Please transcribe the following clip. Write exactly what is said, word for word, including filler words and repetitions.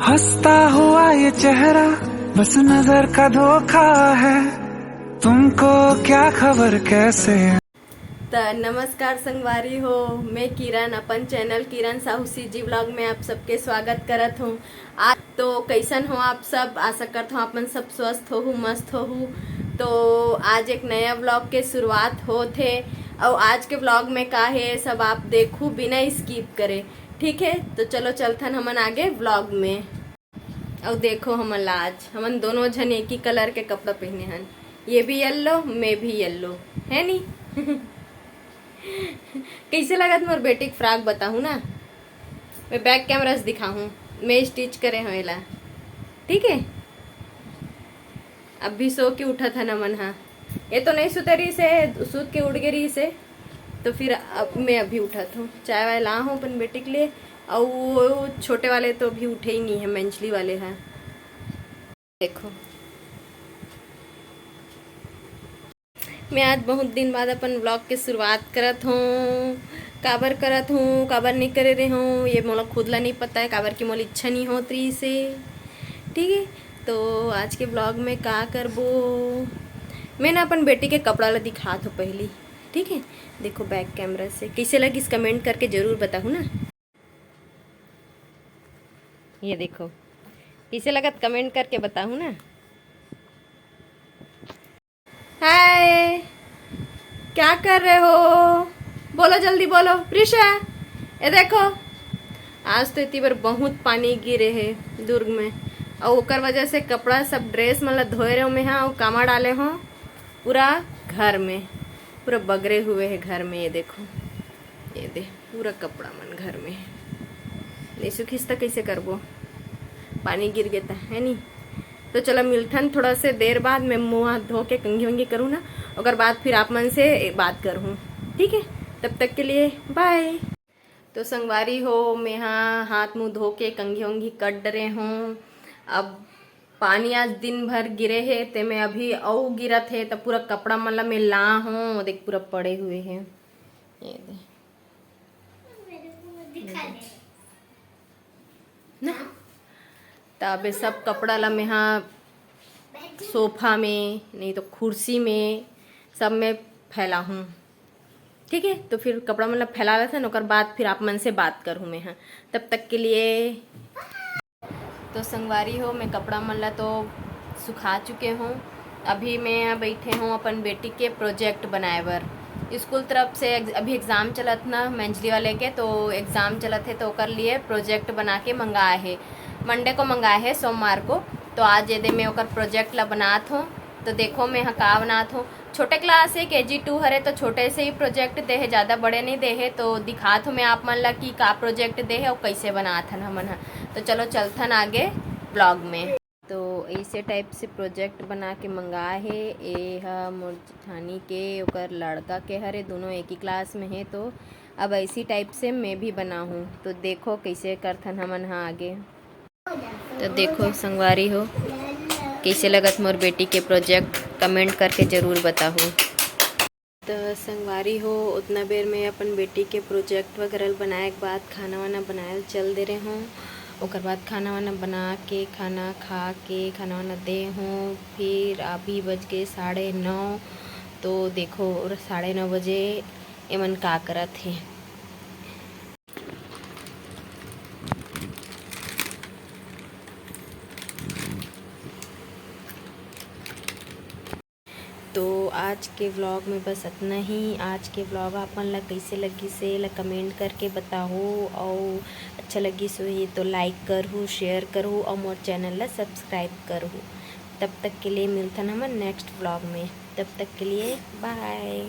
हंसता हुआ ये चेहरा बस नजर का धोखा है, तुमको क्या खबर कैसे। त नमस्कार संगवारी हो, मैं किरण, अपन चैनल किरण साहू सीजी व्लॉग में आप सबके स्वागत करत हूँ। आज तो कैसन हो आप सब? आशा करत हूँ आप मन सब स्वस्थ होहू, मस्त होहू। तो आज एक नया व्लॉग के शुरुआत होत हे, और आज के व्लॉग में का है सब आप देखू बिना स्किप करे, ठीक है? तो चलो चलथन हमन आगे व्लॉग में। और देखो हमन ला आज, हमन दोनों झन एक ही कलर के कपड़ा पहने हन, ये भी येलो, मैं भी येलो, है नी? कैसे लगत मोर बेटी के फ्रॉक बताहूँ ना, मैं बैक कैमरा से दिखाहूँ, मैं स्टिच करे हूँ एला, ठीक है? अभी सो के उठत हन हमन हा, ये तो नहीं सुते रहिस हे, सुत के उठ गे रहिस हे, तो फिर अब मैं अभी उठत हूँ, चाय वाय ला हूँ अपन बेटी के लिए, और वो छोटे वाले तो अभी उठे ही नहीं है, मंझली वाले हैं। देखो, मैं आज बहुत दिन बाद अपन व्लॉग के शुरुआत करत हूँ। काबर करत हूँ, काबर नहीं करे रहे हूँ, ये मोला खुद ला नहीं पता है, काबर कि मोला इच्छा नहीं होत रहिस हे, ठीक है? तो आज के व्लॉग में का करबो, मैं ना अपन बेटी के कपड़ा ला दिखात हूँ पहली, ठीक है? देखो बैक कैमरा से कैसे लगिस, कमेंट करके जरूर बताहू ना। ये देखो कैसे लगत, कमेंट करके बताहू ना। हाय, क्या कर रहे हो? बोलो जल्दी बोलो प्रिशा। ये देखो, आज तो इतनी बार बहुत पानी गिरे है दुर्ग में, और ओकर वजह से कपड़ा सब, ड्रेस मन ला धोए रहे हो मैं, हाँ, और कामा डाले हो पूरा घर में, पूरा बगरे हुए है घर में। ये देखो, ये दे, पूरा कपड़ा मन घर में है। नहीं सुखिस त कैसे करबो, पानी गिर गे त, है नी? तो चलो मिलथन थोड़ा से देर बाद, मैं मुंह हाथ धो के कंघी वंघी करूँ ना, ओकर बाद फिर आप मन से बात करूँ, ठीक है? तब तक के लिए बाय। तो संगवारी हो, मैं हा हाथ मुंह धो के कंघी वंघी कर डरे हूँ। अब पानी आज दिन भर गिरे हे, ते में अभी अउ गिरत हे, त पूरा कपड़ा मन ला मैं ला हूँ, देख पूरा पड़े हुए हे। ये दे। ना, त अबे सब कपड़ा ला मैं हा सोफा में, नहीं तो कुर्सी में, सब में फैला हूँ, ठीक है? तो फिर कपड़ा मन ला फैला लेथन, ओकर बाद फिर आप मन से बात करहूँ मैं हा। तब तक के लिए तो संगवारी हो, मैं कपड़ा मन ला तो सुखा चुके हूँ। अभी मैं यहाँ बैठे हूँ अपन बेटी के प्रोजेक्ट बनाए बर। स्कूल तरफ से एग्ज-, अभी एग्ज़ाम चलत ना मंझली वाले के, तो एग्ज़ाम चलत है, तो ओकर लिए प्रोजेक्ट बना के मंगाए है। मंडे को मंगाए है, सोमवार को। तो आज ये दे मैं ओकर प्रोजेक्ट ला बनात हूँ। तो देखो मैं यहाँ का बनात हूँ। छोटे क्लास है, के जी टू हरे, तो छोटे से ही प्रोजेक्ट दे है, ज़्यादा बड़े नहीं दे है। तो दिखात हूँ मैं आप मन ला कि का प्रोजेक्ट दे है और कैसे बनात हन हमन ह। तो चलो चलथन आगे ब्लॉग में। तो ऐसे टाइप से प्रोजेक्ट बना के मंगा है। ए ह मोर जेठानी के, ओकर लड़का के हरे, दोनों एक ही क्लास में है। तो अब ऐसी टाइप से मैं भी बनाहूँ। तो देखो कैसे करथन हमन ह आगे। तो देखो संगवारी हो, कैसे लगत मोर बेटी के प्रोजेक्ट, कमेंट करके जरूर बताहू। तो संगवारी हो, उतना बेर में अपन बेटी के प्रोजेक्ट वगैरह बनाए के बाद खाना वाना बनाए ल चल दे रहे हूँ। ओकर बाद खाना वाना बना के, खाना खा के, खाना वाना दे हूँ, फिर अभी बज गए साढ़े नौ। तो देखो, और साढ़े नौ बजे एमन का करत हे। तो आज के व्लॉग में बस इतना ही। आज के व्लॉग आप मन ला कैसे लगिस हे, ला कमेंट करके बताहू, और अच्छा लगिस होही तो लाइक करहू, शेयर करहू और मोर चैनल ला सब्सक्राइब करहू। तब तक के लिए मिलथन हमन नेक्स्ट व्लॉग में। तब तक के लिए बाय।